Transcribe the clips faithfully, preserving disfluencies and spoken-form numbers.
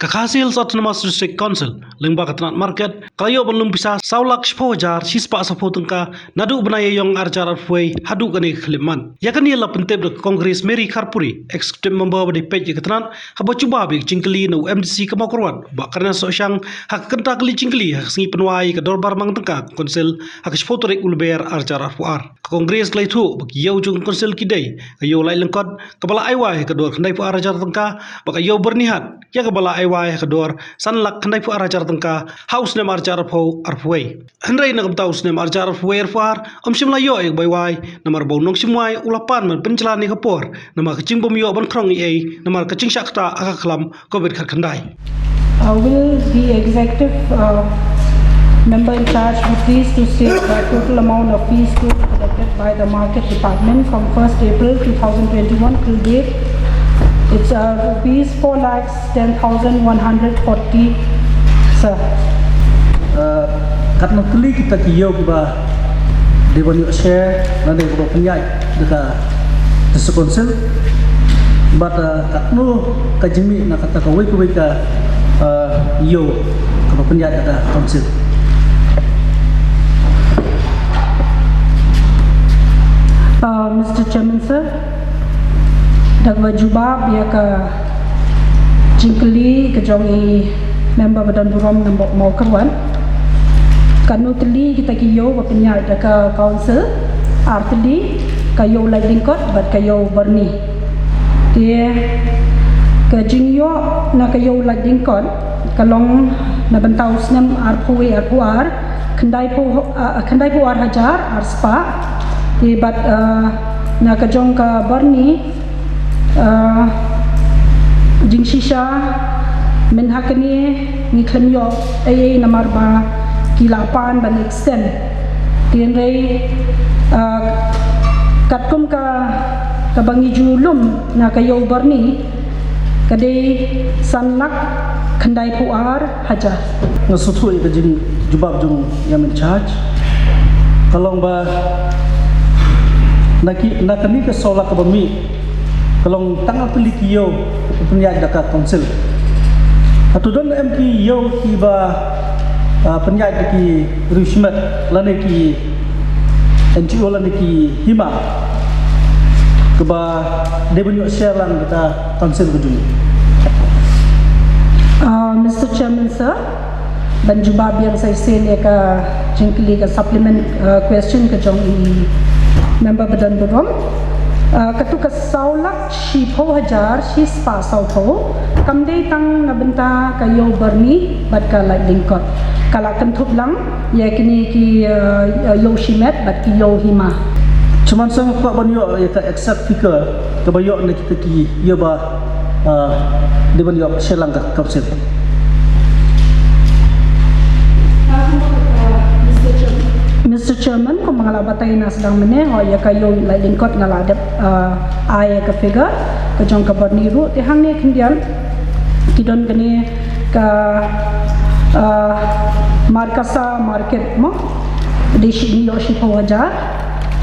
Ka Khasi Hills Autonomous District Council lyngba ka tnat market ka la ïoh ban lum pisa saw lak shiphew hajar shispah saphew tyngka naduh u bnai Ïaïong arhajar arphew wei haduh kane ka khyllipmat. Ïa kane la pyntip da ka Congress Mary Kharpuri, Executive Member ba dei peit ïa ka tnat, haba jubab ïa ka jingkylli na u M D C ka Mawkyrwat, Bah Kyrnest Sohshang, ha ka kynta kylli jingkylli ha ka sngi pynwai ïa ka dorbar mang tyngka ka Council ha ka shiphew tarik u Lber arhajar arphew ar. Ka Congress ka la ïathuh ba ki ïew jong ka Council ki dei ka ïew laitlyngkot kaba la ai wai ha ka dor khyndaiphew ar hajar tyngka, bad ka ïew byrni hat ïa kaba la ai wai ha ka dor san lak khyndaiphew ar hajar tyngka ha u snem arhajar arphew arphew wei. Hynrei na ka bynta u snem arhajar arphew wei arphew ar ym shym la ïoh ïa ka bai wai, namar ba u nongshim wai u la pan ban pynjlan ïa ka por namar ka jingbym ïoh ban khrong ei ei namar ka jingshah ktah ha ka khlam Covid khatkhyndai. Uh, will the executive uh, member in charge be pleased to state the total amount of fees to be collected by the market department from first April two thousand twenty-one till date? It's uh, rupees four lakhs ten thousand one hundred forty, sir. Uh, katno tylli kita ki ïew kiba dei ban ïoh share lane kiba pynïaid da ka District Council? Bad uh, katno ka jingmih na kata kawei kawei ka uh, ïew kaba pynïaid da ka Council? Uh, Mister Chairman, sir, da kaba jubab ïa ka jingkylli ka jong i member ba don burom na Mawkyrwat, katno tylli kita ki ïew ba pynïaid da ka Council? Ar tylli, ka ïew laitlyngkot bad ka ïew byrni. Te ka jingïoh na ka ïew laitlyngkot ka long na bynta u snem arphew wei arphew ar, khyndaiphew, ah, khyndaiphew ar hajar ar spah. Te bad, ah, na ka jong ka byrni, ah, jingshisha mynha kane ngi khlem ïoh ei ei namar ba ki la pan ban extend. Te hynrei, ah, katkum ka, kaba ngi ju lum na ka ïew byrni, ka dei san lak khyndaiphew ar hajar. Nga sngewthuh ïa ka jingjubab jong i M in charge. Ka long ba na ki, na kane ka saw lak kaba mih, ka long tang ar tylli ki ïew ba pynïaid da ka Council. Hato don em ki ïew kiba, ah, pynïaid da ki riewshimet lane ki N G O lane ki hima kaba dei ban ïoh share lang da ka Council ka jong ngi? Ah, Mister Chairman, sir, ban jubab biang sa shisien ïa ka jingkylli, ka supplement, ah, question ka jong i member ba don burom. Ah, katu ka saw lak shiphew hajar shispah sawphew kam dei tang na bynta ka ïew byrni bad ka laitlyngkot. Ka la kynthup lang ïa kine ki, eh, ïew shimet bad ki ïew hima. Shu man sa nga kwah ban ïoh ïa ka exact figure kaba ïoh na kita ki ïew ba, eh, dei ban ïoh share lang ka Council. Mister Chairman, kumba nga la batai na sdang mynne, hooid, ïa ka ïew laitlyngkot nga la dep, eh, ai ïa ka figure ka jong ka byrni ruh. Te hangne khyndiat ki don kane ka, ah, Markasa market mo, dei shi, ngi ïoh shiphew hajar.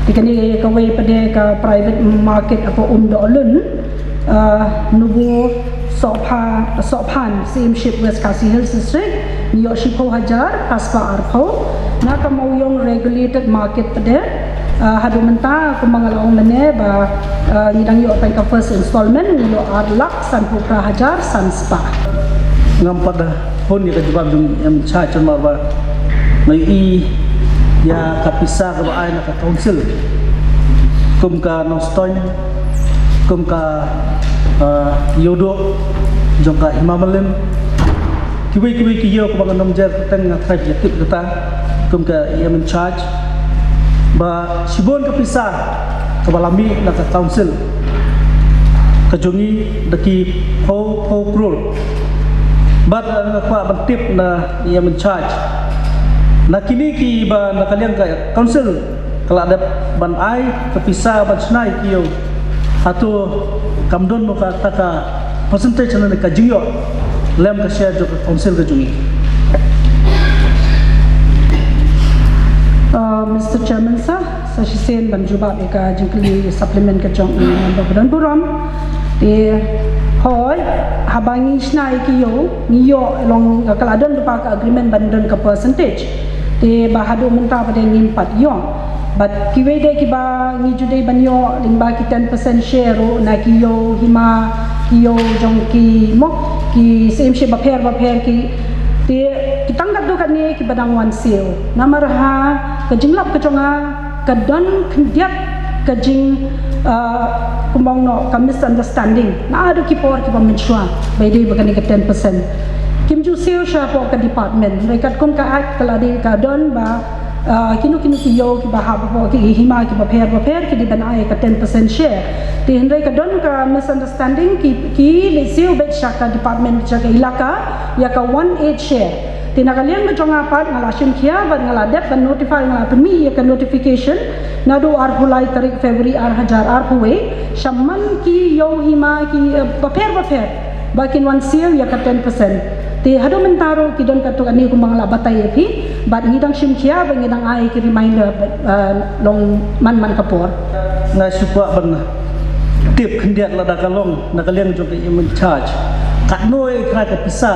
Te kane kawei pat de ka private market hapoh Umdohlun, ah, Nubu Sohpha, Sohphan, Syiemship, West Khasi Hills District, ngi ïoh shiphew hajar phra spah arphew. Na ka Mawiong regulated market pat de, ah, haduh mynta kumba nga la ong mynne ba, ah, ngi dang ïoh tang ka first installment, ngi ïoh ar lak sanphew phra hajar san spah. Ngam pat da hun ïa ka jubab jong i M in charge namar ba nga ïohi ïa ka pisa kaba ai na ka Council kum ka Nongstoiñ, kum ka, ah, Ïewduh jong ka Hima Mylliem. Kiwei kiwei ki ïew kaba ngan ym jer kyrteng, nga tharai phi tip kata kum ka i M in charge. Ba shibun ka pisa kaba la mih na ka Council ka jong ngi da ki phew phew klur. Bad, eh, nga kwah ban tip na i M in charge, na kine kiba na ka liang ka Council ka la dep ban ai ka pisa ban shna ïa ki ïew, hato kam don mo kata ka percentage lane ka jingïoh lem ka share jong ka Council ka jong ngi? Uh, Mister Chairman, sir, sa shisien ban jubab ïa ka jingkylli supplement ka jong i member ba don burom. Te Hooid, haba ngi shna ïa ki ïew, ngi ïoh long ka la don lypa ka agreement ban don ka percentage. Te ba haduh mynta pat de ngim pat ïoh. Bad kiwei de kiba ngi ju dei ban ïoh lyngba ki ten percent share ruh na ki ïew hima, ki ïew jong ki mo, ki syiem share bapher bapher ki. Te ki tang katto katne kiba dang wan siew. Namar ha ka jinglap ka jong nga, ka don khyndiat ka jing, ah, kumba ong noh, ka misunderstanding. Naduh ki por kiba mynshuwa ba ïadei bad kane ka ten percent. Kim ju siew shapoh ka department. Hynrei katkum ka act ka la dei ka don ba, ah, kino kino ki ïew kiba hap hapoh ki hima kiba pher bapher ki dei ban ai ka ten percent share. Te hynrei ka don ka misunderstanding, ki, ki leit siew beit sha ka department, sha ka ilaka, ïa ka one eighth share. Te na ka liang ka jong nga pat nga la shim khia bad nga la dep ban notify, nga la pynmih ïa ka notification naduh arphew lai tarik February ar hajar arphew wei, shaman ki ïew hima ki, eh, bapher bapher ba kin wan siew ïa ka ten percent. Te haduh mynta ruh ki don katto katne kumba nga la batai ïa phi, bad ngi dang shim khia bad ngi dang ai ki reminder, eh, long man man ka por. Nga shu kwah ban tip khyndiat lada ka long na ka liang jong ka im in charge, katno ïa ka pisa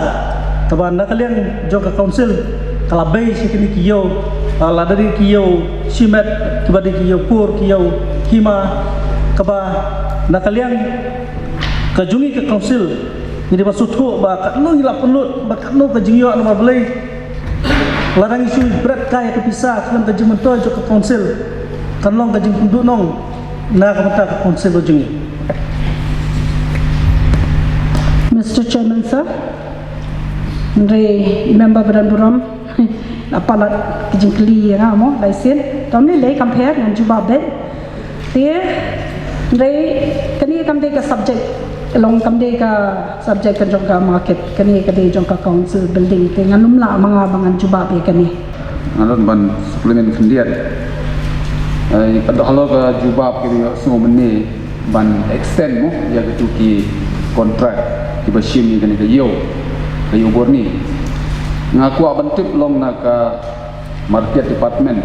kaba na ka liang jong ka council ka la bei sha kine ki ïew, ah, lada dei ki ïew shimet, kiba dei ki ïew kur, ki ïew hima, kaba na ka liang ka jong ngi ka council ngi dei ban sngewthuh ba katno ngi la pynlut, ba katno ka jingïoh namar balei. Lada ngi shu bret kai ka pisa khlem ka jingmyntoi jong ka council, kan long ka jingpynduhnong na ka bynta ka council jong ngi. Mister Chairman, sir, hynrei i member ba don burom la palat ka jingkylli ïa nga mo, lai sien. Te ym lei lei, kam pher, ngan jubab beit. Te hynrei kane kam dei ka subject, long kam dei ka subject ka jong ka market, kane ka dei jong ka council building. Te ngan ym lah ma nga ba ngan jubab ïa kane. Nga don ban supplement khyndiat. Eh, ka doh halor ka jubab kane, ïohsngew mynne ban extend mo ïa kitu ki contract kiba shim ïa kane ka ïew, ka ïew Borni. Nga kwah ban tip long na ka market department,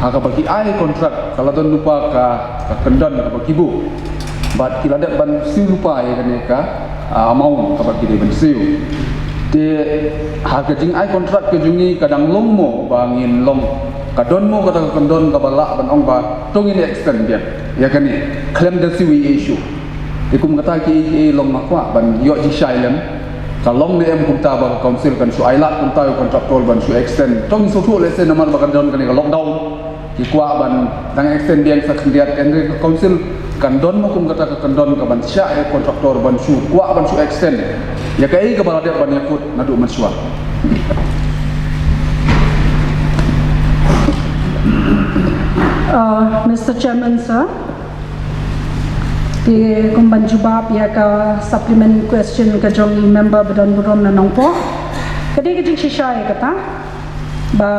ha kaba ki ai contract ka la don lypa ka, ka kyndon kaba ki buh, bad ki la dep ban siew lypa ïa kane ka, ah, amount kaba ki dei ban siew. Te ha ka jingai contract ka jong ngi ka dang long mo ba ngin long, ka don mo kata ka kyndon kaba lah ban ong ba to ngin extend biang ïa kane khlem da siew ei ei shuh? Te kum kata kiei kiei long nga kwah ban ïoh jingshai lem. Ka long ne em kumta ba ka council kan shu ailad kumta ïa u contractor ban shu extend? To ngin sngewthuh lehse namar ba kan don kane ka lockdown ki kwah ban dang extend biang sa khyndiat, hynrei ka council kan don mo kum kata ka kyndon ka ban shah ïa u contractor ban shu kwah ban shu extend ïa kaei kaba la dep ban ïakut naduh mynshuwa? Uh, Mister Chairman, sir, te kum ban jubab ïa ka supplement question ka jong i member ba don burom na Nongpoh, ka dei ka jingshisha ïa kata ba,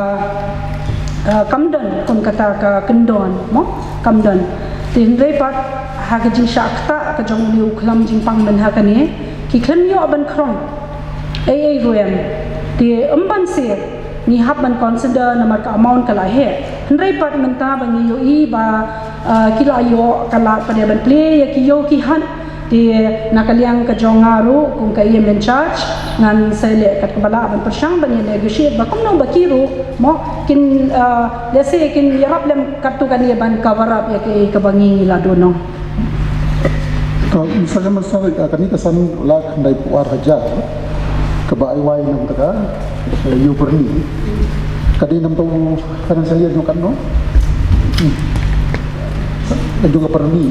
uh, kam don kum kata ka kyndon mo, kam don. Te hynrei pat ha ka jingshah ktah ka jong une u khlam jingpang mynta kane, ki khlem ïoh ban khrong ei ei ruh em. Te ym ban siew, ngi hap ban consider namar ka amount ka la heh. Hynrei pat mynta ba ngi ïohi ba, ah, ki la ïoh ka lad pat de ban plie ïa ki ïew ki hat. Te na ka liang ka jong nga ruh kum ka im in charge, ngan sa leh kat kaba lah ban pyrshang ban ïa negotiate ba kumno ba ki ruh mo kin, ah, lehse kin ïarap lem katto katne ban cover up ïa kaei kaba ngi ngi la duh noh. To, misalnya, misalnya, eh, kane ka san lak khyndai phew ar hajar kaba ai wai na ka bynta ka, eh, ïew Borni, ka dei na ka bynta u financial year jong katno? Hmm. Jong ka Borni,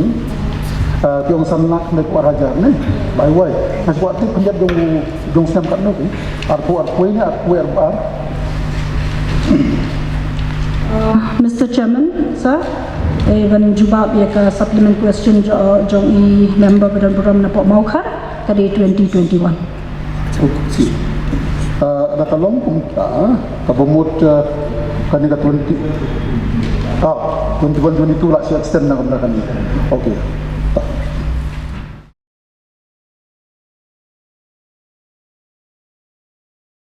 eh, ki ong san lak khyndai phew ar hajar ne ba ai wai. Nga kwah tip khyndiat jong u, jong u snem katno phi? Arphew, arphew ne arphew arphew ar? Uh, Mister Chairman, sir, eh, ban jubab ïa ka supplement question jo-, jong i member ba don burom na Pohmawkhar, ka dei twenty twenty-one. Okay. Uh, da ka long kumta, kaba mut, uh, kane ka twenty, ah, twenty-one twenty-two la shu extend na kumta kane. Okay.